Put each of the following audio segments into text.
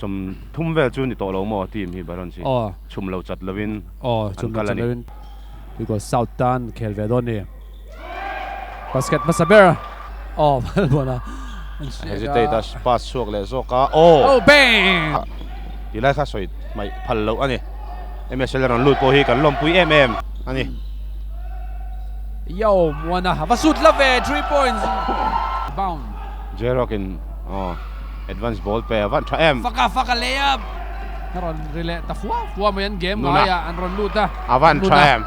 30 vel chu ni tawh lo maw team hi Baron si chhum lo chat lovin an kal a ni. Tuikawt South tan khel ve dawn ni. Basket hmasa ber. Oh, Valbuana. Hesitate a pass chhuak leh zawk a. Oh! Oh, bang! Ti lai kha sawi hmaih phal loh a ni. MSL a rawn lut pawh hi kan lawmpui em em a ni. Yo, Muana va sut la ve, 3 points. Bound. J-Rock in oh, advance ball pe a van tha em. Faka faka layup. A rawn ri leh ta fua fua mai an game ngaiah an rawn lut a. A van tha em.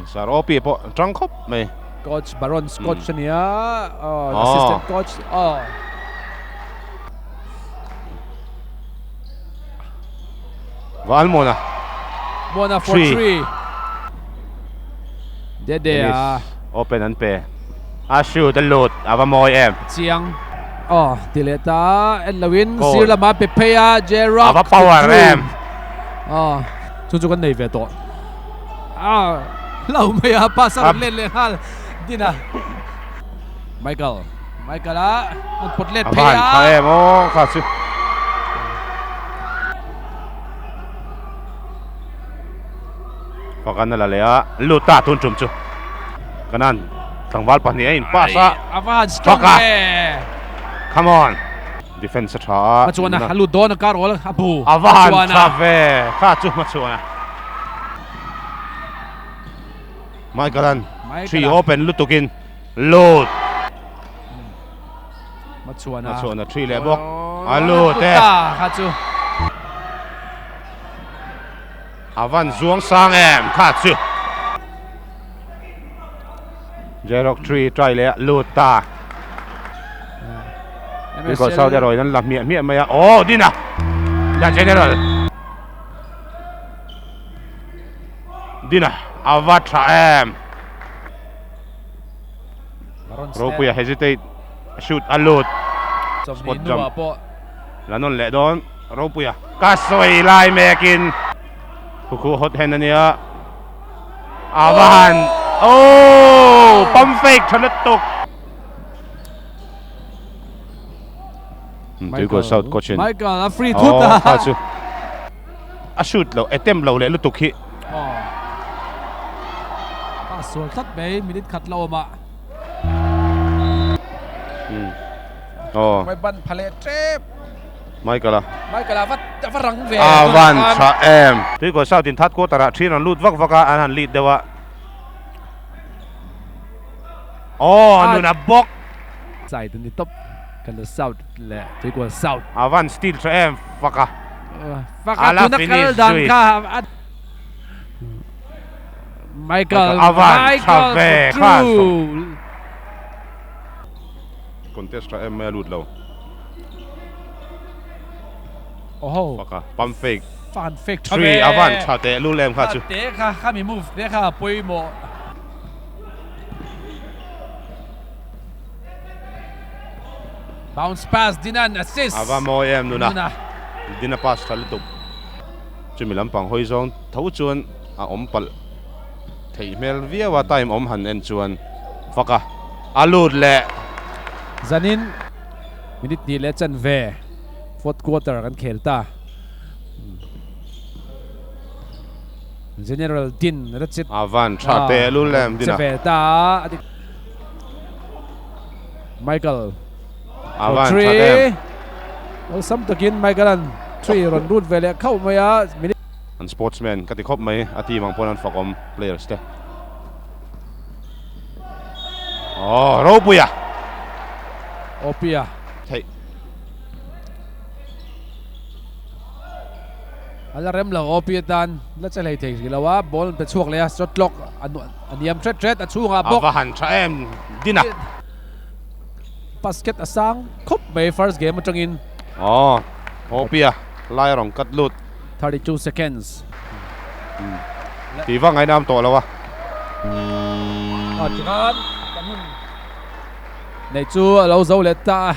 Sir OP pawh tang khawp mai. Coach Baron's coach a nia, assistant coach. Val Muana. Muana for 3. Dede a. Open an pe. A shoot a lut a va mawi em. Chiang. Aw ti leh ta en loin sir lama pe phei a J-Rock. A va power em. Aw chu chu kan nei ve tawh. A hlau mai a pass a rawn let leh nghal Dina. Michael. Michael a an pawt let phei a. A van tha em aw kha chu. Fakan a la leh a, lut ta tun tum chu. Kanan tlangval pahnih a in pass a. A va han strong ve. Come on. Defense a tha a. Hmachhuana a lut dawn a kar awl a bu. A va han tha ve kha chu Hmachhuana. Michael-a'n three open lutukin lut. Hmachhuana three leh bawk a lut e. A van zuang sang em kha chu. J-Rock three try leh a lut ta. Tuikawt South erawhin an la hmiah hmiah mai a. Aw Dina! The General. Dina a va tha em. Ropuia hesitate shoot a lut. Spot jump. La nawn leh dawn Ropuia ka sawi lai mekin Khukhu hot hand ania a va han oh pump fake tha lutuk. Tuikawt South coach in Michael a free thut a. Kha chu a shoot lo attempt lo leh lutuk hi. A sual tlat mai minute khat la awm a. Aw. Mai ban pha leh tep. Michael a. Michael a va va rang ve. A van tha em. Tuikawt South in third quarter ah thin an lut vak vak a an han lead deuh a. Aw nun a bawk. Side ni tawp kan la south leh tuikual south. A van steal tha em fak a. Fak a tuna kal dan kha Michael a van tha ve kha contest tha em mai a lut lo. Oho. Fak a pump fake. Fan fake tha ve. A van tha teh lul em kha chu. Te kha kha mi move te kha pawimawh. Bounce pass Dinan assist. Ava mawi em nuna. Dina pass tha lutuk. Chumi lampang hawi zawng tho chuan a awm palh theih hmel viau a time awm han en chuan fak a a lut leh. Zanin minute hnih leh chanve fourth quarter kan khel ta. General Din Rachit. A van tha teh lul em Dina. Che ve ta. Michael. A van tha teh em. Awlsam takin Michael an three rawn rut ve leh khauh mai a. An sportsman ka ti khawp mai a team ang pawn an fakawm players te. Aw Ropuia. Opia. Theih. A la rem lo OP atan la che hlei thei hrih lo a, ball an pe chhuak leh a, shot clock a niam tret tret a chhungah bawk. A va han tha em Dina. Basket a sang khawp mai first game atangin. Aw OP a lai a rawn cut lut. 32 seconds. Tih vak ngaihna am tawh lo a. Aw tikhan kan hun neih chu a lo zo leh ta a.